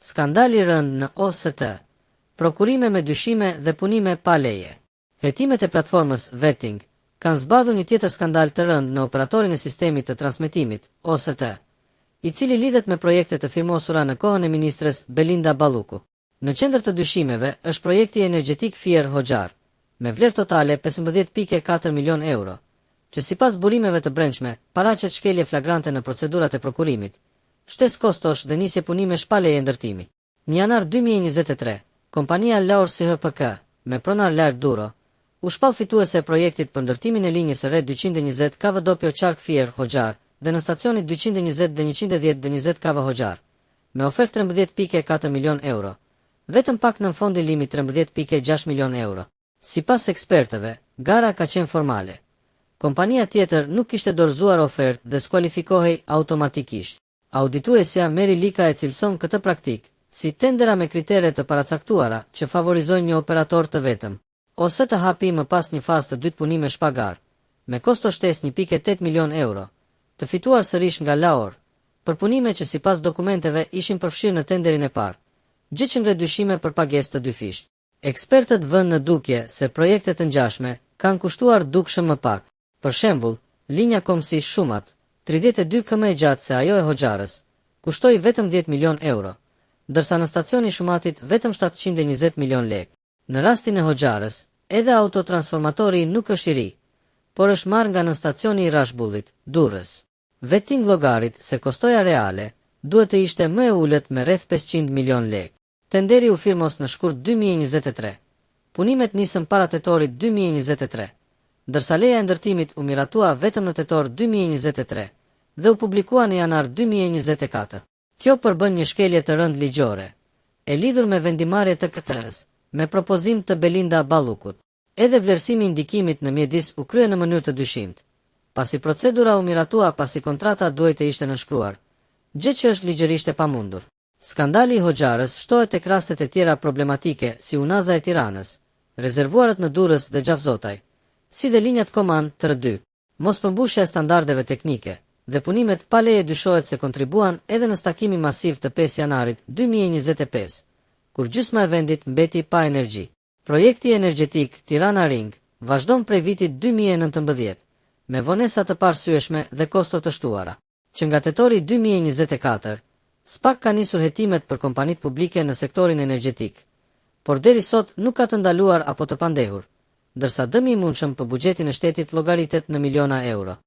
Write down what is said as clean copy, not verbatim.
Skandal i rëndë në OST, prokurime me dyshime dhe punime pa leje. Hetimet e platformës Vetting kanë zbardhur një tjetër skandal të rëndë në operatorin e sistemit të transmetimit, OST, i cili lidhet me projekte të firmosura në kohën e ministres Belinda Balluku. Në qendër të dyshimeve është projekti energjetik Fier-Hoxharë, me vlerë totale 15,4 milionë euro, që sipas burimeve të brendshme paraqet shkelje flagrante në procedurat e prokurimit, shtesë kostosh dhe nisje punimesh pa leje ndërtimi. Në janar 2023, kompania Laor SHPK, me pronar Laert Duro, u shpall fituese e projektit për ndërtimin e linjës së re 220 kV dopio qark Fier Hoxharë dhe nënstacionit 220 dhe 110 dhe 20 kV Hoxharë, me ofertë 13,4 milionë euro, vetëm pak nën fondin limit 13,6 milionë euro. Sipas ekspertëve, gara ka qenë formale. Kompania tjetër nuk kishte dorëzuar ofertë dhe skualifikohej automatikisht. Audituesja Meri Lika e cilëson këtë praktikë si tendera me kritere të paracaktuara që favorizojnë një operator të vetëm. OST hapi më pas një fazë të dytë punimesh pa garë, me kosto shtesë 1,8 milionë euro, të fituar sërish nga Laor, për punime që sipas dokumenteve ishin përfshirë në tenderin e parë, gjë që ngre dyshime për pagesë të dyfishtë. Ekspertët vënë në dukje se projekte të ngjashme kanë kushtuar dukshëm më pak. Për shembull, linja Komsi Shumat, 32 km e gjatë se ajo e Hoxharës, kushtoi vetëm 10 milionë euro, ndërsa nënstacioni i Shumatit vetëm 720 milionë lekë. Në rastin e Hoxharës, edhe autotransformatori nuk është i ri, por është marrë nga nënstacioni i Rrashbullit, Durrës. Vetting llogarit se kostoja reale duhet të ishte më e ulët me rreth 500 milionë lekë. Tenderi u firmos në shkurt 2023. Punimet nisën para tetorit 2023, ndërsa leja e ndërtimit u miratua vetëm në tetor 2023 dhe u publikua në janar 2024. Kjo përbën një shkelje të rëndë ligjore, e lidhur me vendimarrje të KTS, me propozim të Belinda Ballukut. Edhe vlerësimi i ndikimit në mjedis u krye në mënyrë të dyshimtë, pasi procedura u miratua pasi kontrata duhej të ishte nënshkruar, gjë që është ligjërisht e pamundur. Skandali i Hoxharës shtohet tek rastet e tjera problematike si Unaza e Tiranës, rezervuarët në Durrës dhe Xhafzotaj, si dhe linjat Koman TR2. Mospërmbushja e standardeve teknike dhe punimet pa leje dyshohet se kontribuan edhe në stakimin masiv të 5 janarit 2025, kur gjysma e vendit mbeti pa energji. Projekti energjetik Tirana Ring vazhdon prej vitit 2019, me vonesa të paarsyeshme dhe kosto të shtuara. Që nga tetori 2024, SPAK ka nisur hetimet për kompanitë publike në sektorin energjetik, por deri sot nuk ka të ndaluar apo të pandehur, ndërsa dëmi i mundshëm për buxhetin e shtetit llogaritet në miliona euro.